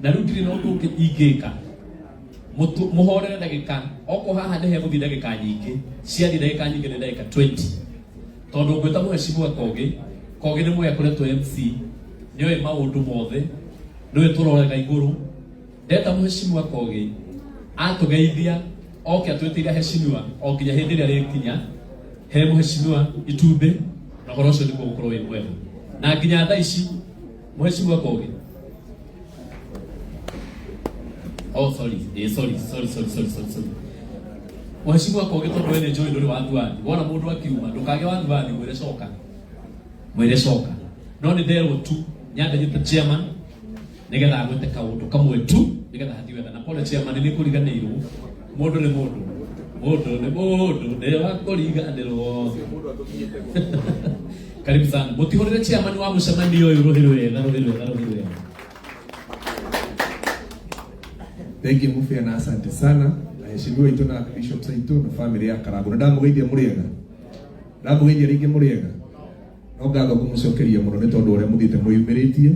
Na rĩu ndirĩ na ũndũ ũngĩ ingĩka. Mũhorere ndagĩka, okorwo haha nĩ hegũthiĩ ndagĩka nyingĩ, ciathiĩ ndagĩka nyingĩ nĩ ndagĩka 20. Tondũ ngwĩta Mheshimiwa Kogi, Kogi nĩ mũĩ akoretwo MC, nĩoĩ maũndũ mothe, nĩwe tũroraga igũrũ. Ndeta Mheshimiwa Kogi, atũgeithia, oke atwĩtĩire heshimiwa o nginya hĩndĩ ĩrĩa rĩkinya he Mheshimiwa itumbĩ, na ũhoro ũcio nĩguo ũgũkorwo wĩ mwega. Na nginya thaa ici Mheshimiwa Kogi. Oh, sorry. Sorry, sorry, sorry, sorry, sorry, sorry. Mheshimiwa Kogi tondu we nĩ njũĩ ndũrĩ wathiwathi. Wona mũndũ akiuma ndũkage wathiwathi mwĩre coka. Mwĩre coka. No nĩ nderwo tu nyambe nyite chairman nigetha agwete kaũndũ kamwe tu nigetha hathiĩ wega. Na pole chairman nĩ kũriganĩirwo. Mũndũ nĩ mũndũ. Mũndũ nĩ mũndũ nĩ wa kũriganĩrwo. Karibu sana. Mutihurire chairman wa mucemanio uyu ruhi rwega ruhi rwega ruhi rwega. Thank you Mufia na asante sana. Aheshimiwa itũ na bishops aitũ na family ya Karangũ. Na ndamũgeithia mũrĩega. Ndamũgeithia rĩngĩ mũrĩega. No ngatho ngũmũcokeria mũno nĩ tondũ ũrĩa mũthiĩte mwĩyumĩrĩtie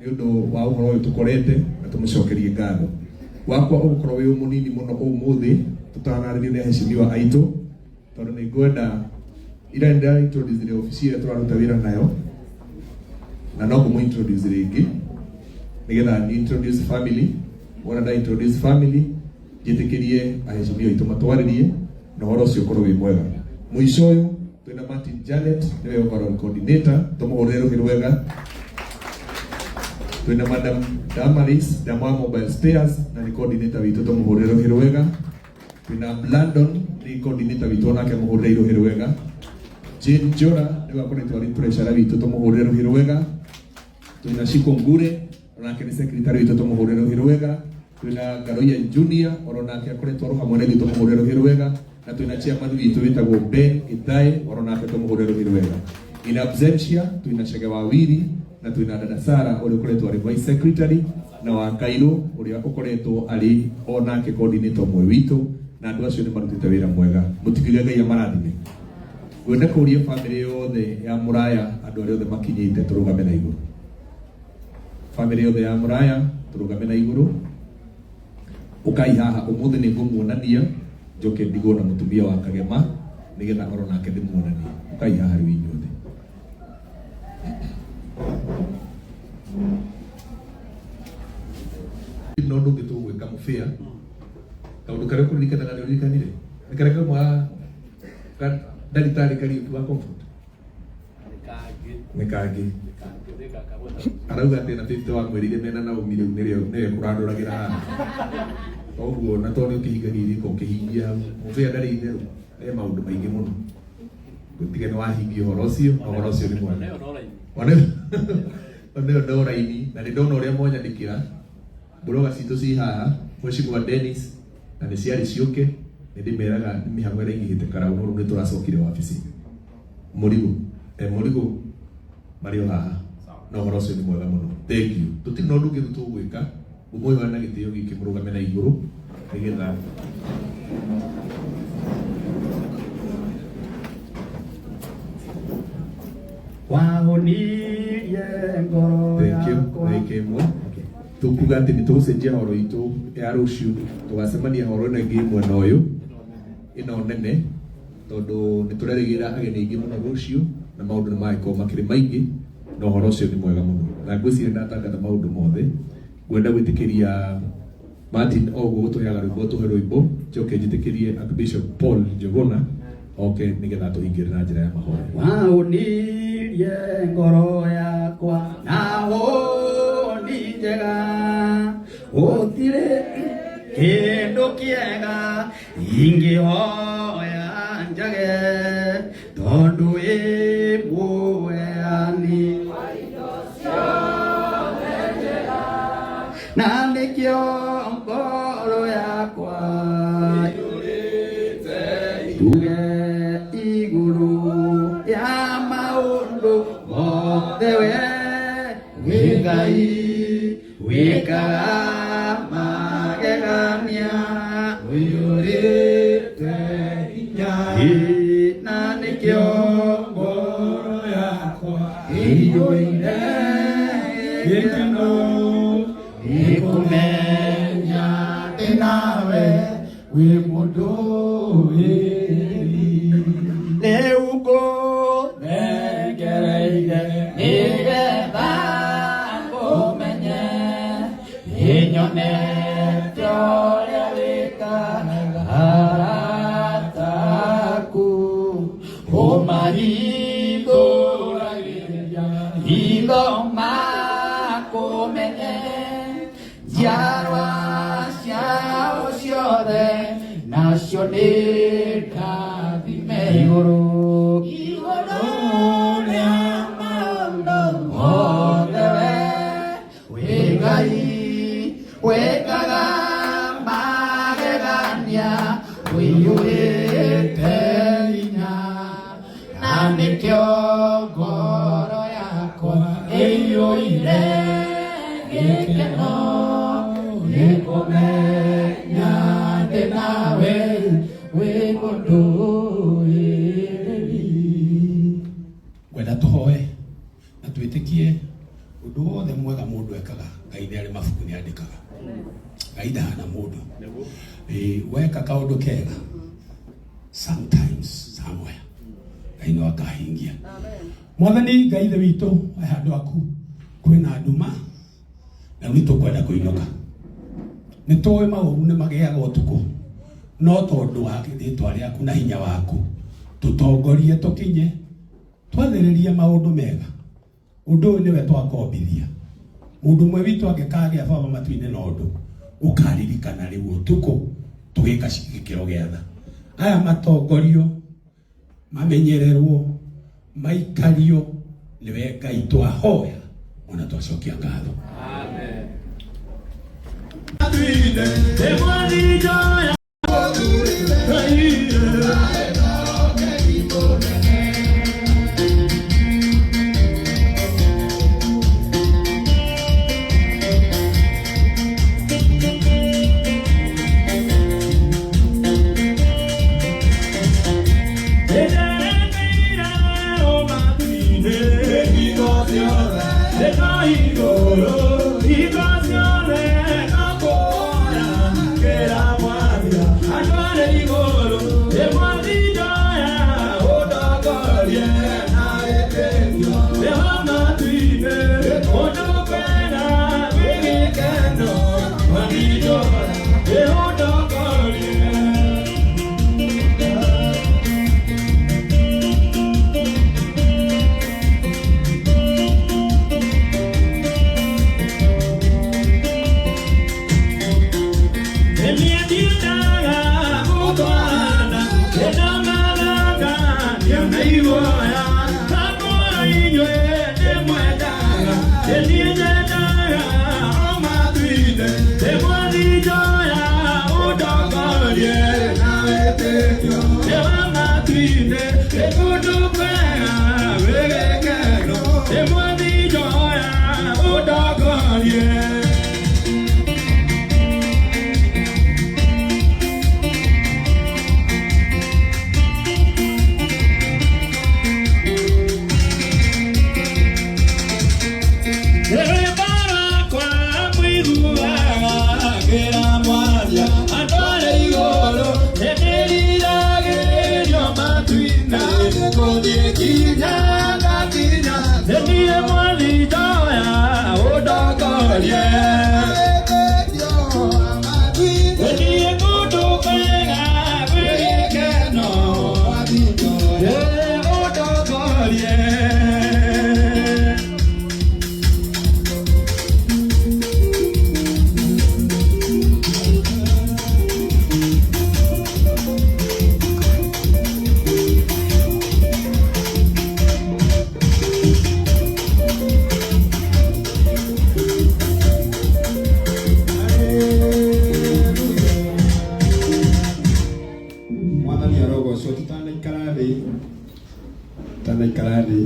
nĩ ũndũ wa ũhoro ũyũ tũkorete na tũmũcokerie ngatho. Wakwa ũgũkorwo wĩ mũnini mũno ũmũthĩ tũtanarĩrio nĩ aheshimiwa aitũ tondũ nĩ ngwenda ira nĩ ndĩra introduce obici ĩrĩa tũraruta wĩra nayo na no ngũmũ introduce rĩngĩ nĩgetha ni introduce family wona nda introduce family njĩtĩkĩrie aheshimiwa aitũ matwarĩrie na ũhoro ũcio ũkorwo wĩ mwega. Mũico ũyũ twĩna Martin Janet nĩwe overall coordinator, tũmũhũrĩre rũhĩ rwega. Twĩna Madam Damaris Dama Mobile Spares na nĩ coordinator witũ, tũmũhũrĩre rũhĩ rwega. Twĩna Blandon nĩ coordinator witũ onake mũhũrĩre rũhĩ rwega. Jane Njora nĩwe akoretwo arĩ treasurer witũ, tũmũhũrĩre rũhĩ rwega. Twĩna Shiko Ngure onake nĩ secretary witũ, tũmũhũrĩre rũhĩ rwega. Twĩna Ngaroia Junior oro nake akoretwo aro hamwe na ithuĩ, tũmũhũrĩre rũhĩ rwega. Na twĩna chairman witũ wĩtagwo Ben Githae oro nake tũmũhũrĩre rũhĩ rwega. In absentia twĩna Chege wa Wiri na twĩna Dada Sara ũrĩa ũkoretwo arĩ vice secretary na wa Kairũ ũrĩa ũkoretwo arĩ o nake coordinator ũmwe witũ, na andũ acio nĩ marutĩte wĩra mwega. Mũtikiuge Ngai amarathime. Ngwenda kũria family yothe ya Mũraya, andũ arĩa othe makinyĩte, tũrũgame na igũrũ. Family yothe ya Mũraya tũrũgame na igũrũ. Ũkai haha ũmũthĩ nĩ ngũmuonania njoke ndigwo na mũtumia wa Kagema nĩgetha oro nake ndĩmuonanie. Ũkai haha rĩu inyuothe. No ũndũ ũngĩ tũgwĩka mũbĩa kaũndũ karĩa ũkũririkanaga nĩ ũririkanire nĩ karĩa kamwe ka ndagĩtarĩ Kariũki wa Comfort nĩ kangĩ arauga atĩ na 50 wamwĩrire mena Naomi rĩu nĩrĩo nĩwe kũrandũragĩra haha koguo na tondũ nĩ ũkĩhingagia irĩko ũkĩhingia hau mũbĩa ndarĩ itherũ e maũndũ maingĩ mũno gũtige nĩ wahingia ũhoro ũcio na ũhoro ũcio nĩ mwega oneyo no raini na nĩ ndona ũrĩa mwanyandĩkĩra mburoga citũ ci haha Mheshimiwa Dennis na nĩ ciarĩ ciũke nĩ ndĩmeraga nĩ mĩhang'o ĩraingĩhĩte Karau no rĩu nĩ tũracokire wabici mũrigo mũrigo marĩ o haha na ũhoro ũcio nĩ mwega mũno. Thank you. Tũtirĩ na ũndũ ũngĩ rĩu tũgwĩka ngũmũhoya na gĩtĩo gĩkĩ mũrũgame na igũrũ nĩgetha Wahonirie ngoro Thank you. yakwa. Thank you ĩmwe. Tũkuga atĩ nĩ tũgũcenjia horo itũ ya rũciũ tũgacemania horo ĩno ĩngĩ mwena ũyũ ĩno nene tondũ nĩ tũrerĩgĩrĩra ageni aingĩ mũno rũciũ na maũndũ nĩ magĩkorwo makĩrĩ maingĩ na ũhoro ũcio nĩ mwega mũno na ngwĩciria ndatangatha maũndũ mothe. Ngwenda gwĩtĩkĩria Martin o ũguo gũtũheaga rwĩmbo tũhe rwĩmbo njoke njĩtĩkĩrie Archbishop Paul Njuguna oke nĩgetha tũhingĩre na njĩra ya mahoya. Wahonirie ngoro yakwa na honi njega gũtirĩ kĩndũ kĩega ingĩhoya njage tondũ wĩ mũheani na nĩkĩo ngoro yakwa tuge igũrũ ya maũndũ mothe we wĩ Ngai wĩkaga magegania ũiyũrĩte hinya na nĩkĩo ngoro yakwa ĩiyũire gĩkeno. Nĩkũmenya ndĩ nawe wĩ mũndũ wĩri. Rĩu ngũthengereire nĩgetha ngũmenye, nĩnyonete ũrĩa wĩkaga arata aku, ũmahingũragĩria hitho makũmenye, njiarwa ciao ciothe nacio nĩ ndathime. Igũrũ igũrũ rĩa maũndũ mothe we wĩ Ngai wĩkaga magegania, ũiyũrĩte hinya, na nĩkĩo ngoro yakwa ĩiyũire gĩkeno, nĩkũmenya ndĩ nawe wĩ mũndũ wĩrĩri. Ngwenda tũhoe na twĩtĩkie ũndũ wothe mwega mũndũ ekaga, Ngai nĩ arĩ mabuku nĩ andĩkaga. Ngai ndahana mũndũ. Ĩĩ, weka kaũndũ kega sometimes somewhere Ngai no akahingia. Mwathani Ngai ithe witũ, he handũ aku kwĩna nduma na nĩ tũkwenda kũinũka. Nĩ tũĩ maũru nĩ magĩaga ũtukũ, no tondũ wa rĩtwa rĩaku na hinya waku tũtongorie tũkinye twathĩrĩrie maũndũ mega. Ũndũ ũyũ nĩwe twakombithia. Mũndũ ũmwe witũ angĩkagĩa baba matu-inĩ na ũndũ ũkaririkana rĩu ũtukũ tũgĩka gĩkĩro gĩa tha. Aya matongorio, mamenyererwo, maikario nĩwe Ngai twahoya ona twacokia ngatho. Amen. Mwathani arogocwo. Tutanaikara thĩ, tutanaikara thĩ,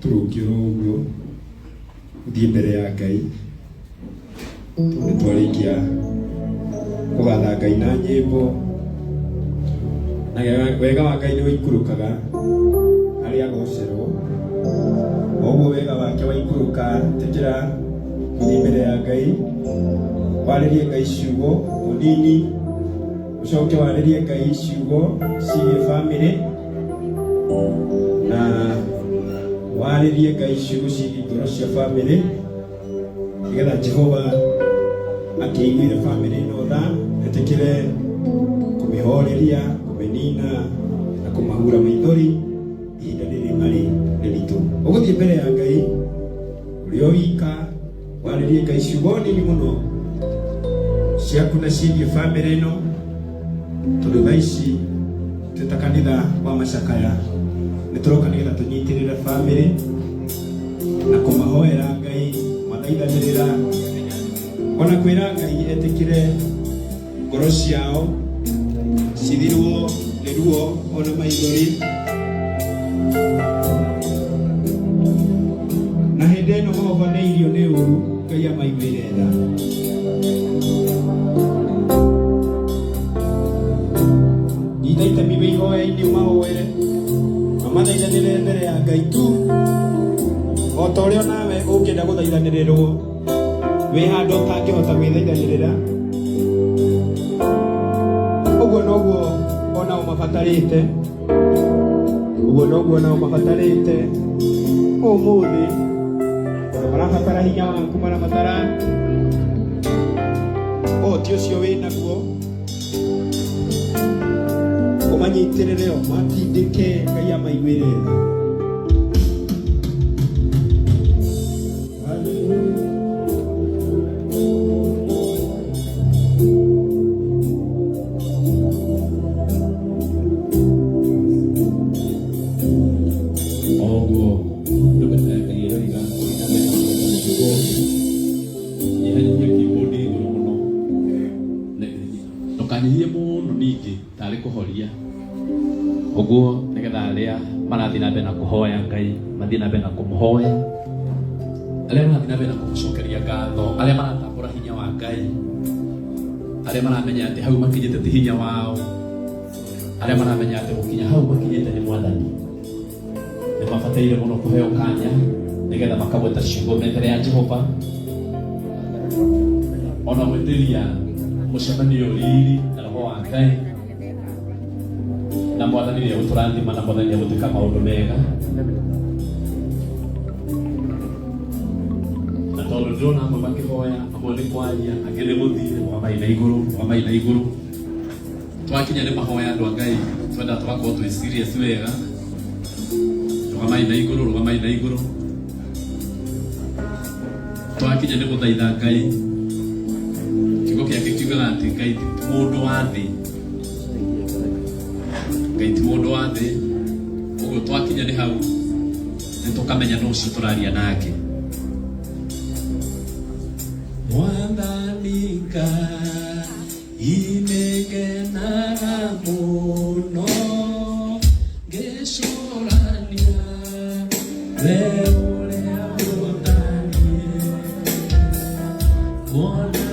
tũrũngio ũguo ũthiĩ mbere ya Ngai, tondũ nĩ twarĩkia kũgatha Ngai na nyĩmbo, na wega wa Ngai nĩ ũikũrũkaga harĩa agocerwo. Oguo wega wake waikũrũka, tĩkĩra Ũthiĩ mbere ya Ngai, warĩrie Ngai ciugo o nini, ũcoke warĩrie Ngai ciugo ciĩgiĩ bamĩrĩ, na warĩrie Ngai ciugo ciĩgiĩ ngoro cia bamĩrĩ, nĩgetha Jehova akĩiguĩre bamĩrĩ ĩno tha, etĩkĩre kũmĩhoreria, kũmĩnina na kũmahura maithori ihinda rĩrĩ marĩ rĩritũ. Ũgũthiĩ mbere ya Ngai ũrĩ o wika, warĩrie Ngai ciugo nini mũno ciaku na ciĩgiĩ bamĩrĩ ĩno, tondũ thaa ici twĩ ta kanitha wa macakaya nĩ tũroka nĩgetha tũnyitĩrĩre bamĩrĩ na kũmahoera Ngai, mathaithanĩrĩra, ona kwĩra Ngai etĩkĩre ngoro ciao cithirwo nĩ ruo ona maithori. Na hĩndĩ ĩno mahobanĩirio nĩ ũru, Ngai amaiguĩre tha. Nyita itemi wĩ ihoya-inĩ ũmahoere, mamathaithanĩrĩre mbere ya Ngai tu o ta ũrĩa nawe ũngĩenda gũthaithanĩrĩrwo wĩ handũ ũtangĩhota gwĩthaithanĩrĩra. Ũguo noguo onao mabatarĩte, ũguo noguo onao mabatarĩte ũmũthĩ, tondũ marabatara hinya waku, marabatara ũhoti ũcio wĩ naguo, ũmanyitĩrĩre, ũmatindĩke, Ngai amaiguĩre tha. Oguo ndungata ya Ngai ĩroiga kũringana nyihanyihia keyboard igũrũ mũno, ndũkanyihie mũno ningĩ tarĩ kũhoria ũguo, nĩgetha arĩa marathiĩ na mbere na kũhoya Ngai mathiĩ na mbere na kũmũhoya, arĩa marathiĩ na mbere na kũmũcokeria ngatho, arĩa maratambũra hinya wa Ngai, arĩa maramenya atĩ hau makinyĩte ti hinya wao, arĩa maramenya atĩ gũkinya hau makinyĩte nĩ Mwathani, nĩ mabataire mũno kũheo kanya nĩgetha makagweta ciugo me mbere ya Jehova, ona gwĩtĩria mũcemanio riri na roho wa Ngai, na Mwathani nĩ egũtũrathima, na Mwathani nĩ egũtuĩka maũndũ mega. Na tondũ ndĩrona amwe makĩhoya, amwe nĩ kwaria, angĩ nĩ gũthiĩ, rũgamai na igũrũ, rũgamai na igũrũ. Twakinya nĩ mahoya, andũ a Ngai, twenda tũgakorwo twĩ serious wega. Rũgamai na igũrũ, rũgamai na igũrũ. Twakinya nĩ gũthaitha Ngai, kiugo gĩake kiugaga atĩ Ngai ti mũndũ wa thĩ, Ngai ti mũndũ wa thĩ. Ũguo twakinya nĩ hau nĩ tũkamenya nũ ũcio tũraria nake. Mwathani Ngai nĩngenaga mũno ngĩcũrania we ũrĩa ũtariĩ. Mwana